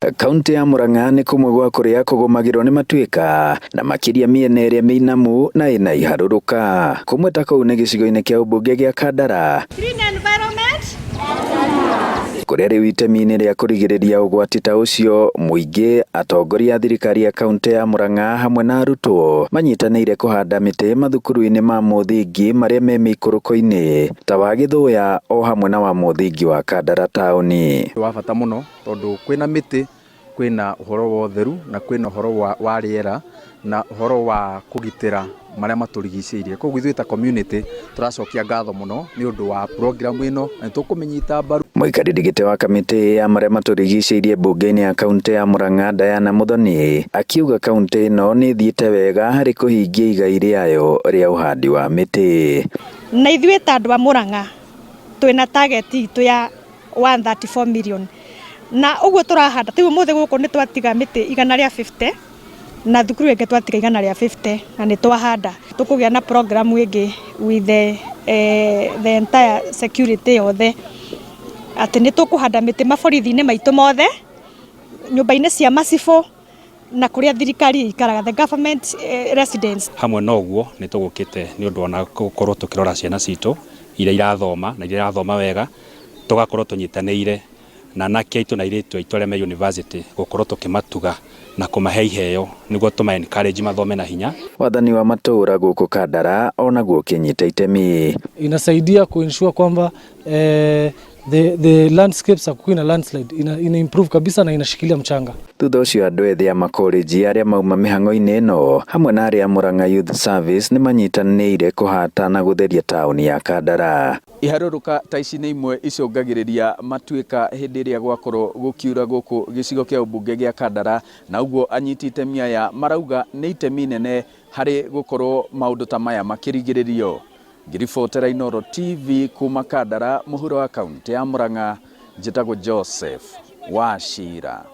Kaunti ya Murang'a nĩ kũmwe gwa kũrĩa kũgũmagĩrwo nĩ matuĩka na makĩria mĩena ĩrĩa mĩinamu na ĩna iharũrũka. Kũmwe ta kũu nĩ gĩcigo-inĩ kĩa ũmbunge gĩa Kandara Clean environment. Kũrĩa rĩu itemi-inĩ rĩa kũrigĩrĩria ũgwati ta ũcio mũingĩ, atongoria a thirikari ya kaunti ya Murang'a hamwe na arutwo manyitanĩire kũhanda mĩtĩ mathukuru-inĩ ma mũthingi marĩa me mĩikũrũko-inĩ ta wa Gĩthũya o hamwe na wa mũthingi wa Kandara taũni. Wa bata mũno tondũ kwĩna mĩtĩ, kwĩna ũhoro wa ũtheru na kwĩna ũhoro wa rĩera na ũhoro wa kũgitĩra marĩa matũrigicĩirie. Koguo ithuĩ ta community tũracokia ngatho mũno nĩ ũndũ wa program ĩno na nĩ tũkũmĩnyita mbaru. Mũikarĩri gĩtĩ wa kamĩtĩ ya marĩa matũrigicĩirie mbunge-inĩ ya kaunti ya Murang'a, Diana Muthoni, akiuga kaunti ĩno nĩ ĩthiĩte wega harĩ kũhingia igai rĩayo rĩa ũhandi wa mĩtĩ. Na ithuĩ ta andũ a Murang'a twĩna target itũ ya 134 million na ũguo tũrahanda rĩu ũmũthĩ gũkũ nĩ twatiga mĩtĩ 150 na thukuru ĩngĩ twatiga 150 na nĩ twahanda. Tũkũgĩa na program ĩngĩ with the entire security yothe atĩ nĩ tũkũhanda mĩtĩ maborithi-inĩ maitũ mothe, nyũmba-inĩ cia macibũ na kũrĩa thirikari ĩikaraga, the government residence. Hamwe na ũguo nĩ tũgũkĩte nĩ ũndũ ona gũkorwo tũkĩrora ciana citũ iria irathoma na iria irathoma wega, tũgakorwo tũnyitanĩire na anake aitũ na airĩtu aitũ arĩa me university gũkorwo tũkĩmatuga na kũmahe iheo nĩguo tũma encourage mathome na hinya. Wathani wa matũũra gũkũ Kandara onaguo ũkĩnyita itemi. Inasaidia kuensure kwamba the landscapes hakukuwi na landslide, ina improve kabisa na inashikilia mchanga. Thutha ũcio andũ ethĩ a makoreji arĩa mauma mĩhang'o-inĩ ĩno hamwe na arĩa a Murang'a Youth Service nĩ manyitanĩire kũhata na gũtheria taũni ya Kandara. Iharũrũka ta ici nĩ imwe icũngagĩrĩria matuĩka hĩndĩ ĩrĩa gwakorwo gũkiura gũkũ gĩcigo kĩa ũmbunge gĩa Kandara, na ũguo anyiti itemi aya marauga nĩ itemi inene harĩ gũkorwo maũndũ ta maya makĩrigĩrĩrio. Ngĩribotera Inooro TV kuma Kandara mũhuro wa kaunti ya Murang'a, njĩtagwo Joseph Wachira.